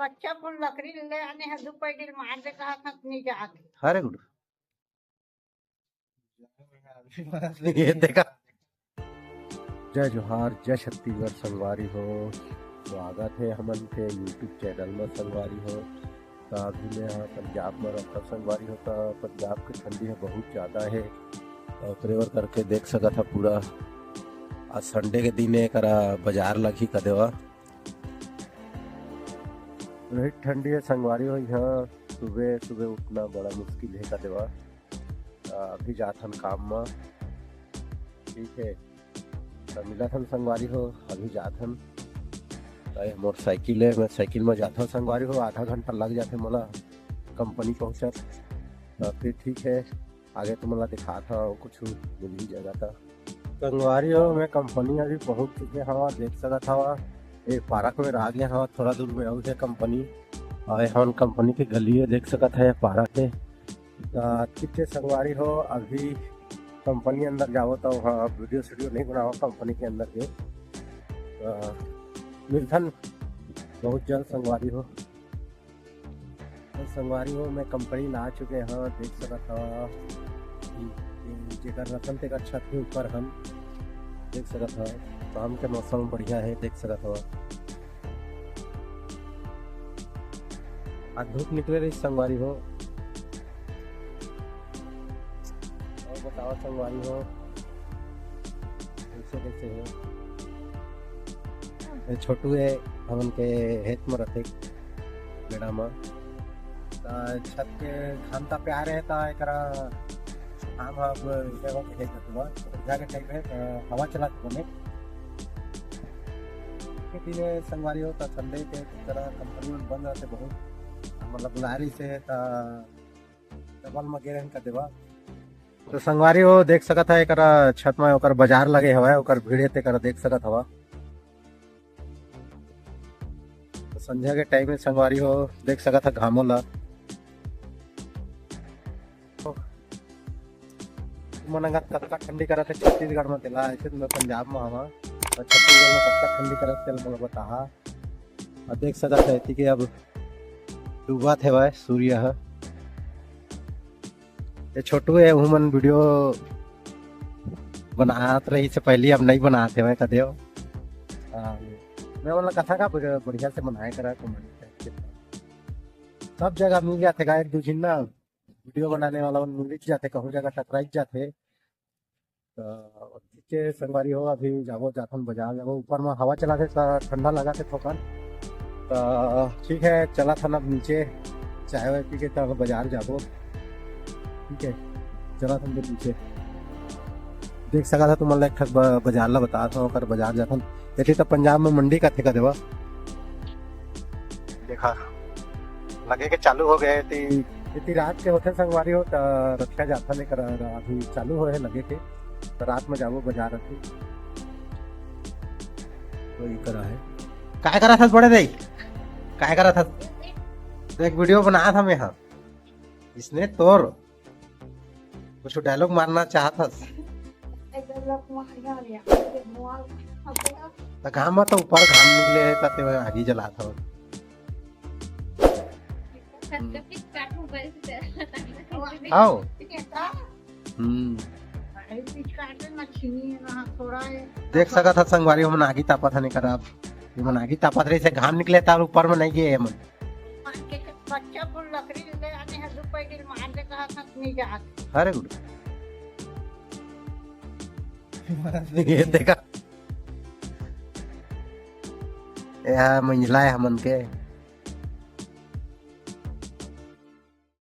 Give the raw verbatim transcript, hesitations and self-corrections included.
बच्चा कुल लकड़ी ले आने हे, दू पैडिल मार दे कहा था, नहीं जाके। अरे गुड। ये देखा। जय जोहार, जय छत्तीसगढ़ संगवारी हो। स्वागत हे हमन के YouTube चैनल में संगवारी हो। त अभी मैं ह पंजाब में रहता संगवारी हो, त पंजाब के ठंडी ह बहुत ज्यादा हे। त ओकरे बर करके देख सकत ह पूरा आज संडे के दिन हे, एकरा बाजार लगही कदे वा। रोहित ठंडी हे संगवारी हो, यहाँ सुबह सुबह उठना बड़ा मुश्किल हे कदे वा। अभी जाथन काम म, ठीक हे। त मिलत हन संगवारी हो, अभी जात हन। त ये मोर साइकिल हे, मैं साइकिल में जात हन संगवारी हो, आधा घंटा लग जाथे मोला कंपनी पहुंचत। त फिर ठीक हे, आगे तुमन ला दिखात हव कुछ मिलही जगह त। संगवारी हो, मैं कंपनी अभी पहुंच चुके हवा, देख सकत हवा, ये पार्क में आ गया हवा, थोड़ा दूर में अउ हे कंपनी। अउ हमन कंपनी के गली हे, देख सकत हे पार्क हे। त ठीक हे संगवारी हो, अभी कंपनी अंदर जावो त वहाँ वीडियो सीडियो नहीं बनावा कंपनी के अंदर के। त मिलथन बहुत जल्द संगवारी हो। त संगवारी हो, मैं कंपनी ला चुके हव, देख सकत हव, जेकर रतन तेकर छत के ऊपर हम देख सकत हव। शाम के मौसम बढ़िया हे, देख सकत हव। आज धूप निकले रही संगवारी हो। अउ बतावा संगवारी हो, कैसे कैसे हे? ये छोटू हे, हमन के हेत में रथे बेड़ा में। त छत के घाम तापे आ रहे, त एकरा घाम ह अब ये हो के हे, जाके टाइम हे, त हवा चला के बने। के दिन संगवारी हो, त संडे के तरह कंपनी मन बंद रहथे बहुत, मतलब बुलाए रहिसे, त डबल म गे रहन कदे वा। त संगवारी हो, देख सकत ह, एकरा छत म ओकर बाजार लगे हवय, ओकर भीड़ हे, तेकरा देख सकत हवा। त संझा के टाइम में संगवारी हो, देख सकत ह घामो ला। तुमन अंगत कतका ठंडी करत हे छत्तीसगढ़ म, तेला ऐसे त मैं पंजाब म हवा, त छत्तीसगढ़ म कतका ठंडी करत हे, तेला मोला बताहा। अउ देख सकत ह, एती के अब डूबत हेवय सूर्य ह। ये छोटू हे, उहू मन वीडियो बनात रहिसे पहली, अब नहीं बनात हेवय कदे हो। हाँ, मैं बोला कथा का बढ़िया से बनाए करा, कमेंट करके। सब जगह मिल जाथे गा, एक दू झिन ना वीडियो बनाने वाला मन मिल जाथे, कहूँ जगह टकराई जाथे। त ठीक हे संगवारी हो, अभी जाबो, जाथन बाजार जाबो, ऊपर म हवा चलाथे त ठंडा लगाथे थोकन। त ठीक हे, चलत हन अब नीचे, चाय वाय पी के तब बाजार जाबो। ठीक हे, चलत हन फिर नीचे। देख सकत ह तुमन ला एक ठक ब-, बाजार ला बतात हव, ओकर बाजार जाथन। एती त पंजाब में मंडी कथे कदे वा। देखा, लगे के चालू हो गए, एती, एती रात के होथे संगवारी हो, त रखा जाथन, एकर अभी चालू होए हे लगे के, त रात में जाबो बाजार अभी। वही करा है। काय करत हस बड़े दाई? काय करत हस? देख, वीडियो बनात हन मैं हा। इसने तोर कुछ डायलॉग मारना चाहत हस? त घाम म त ऊपर घाम निकले हे, त ते आगी जलात हव। आओ। हम्म। देख सकत हस संगवारी, हमन आगी तापत हन, एकर अब हमन आगी तापत रहिसे, घाम निकले त ऊपर म नहीं गे हमन। बच्चा कुल लकड़ी ले आने हे, दू पैडिल मार दे कहा था, नहीं जात। अरे गुड। ये देखा, ये मंझला हे हमन के।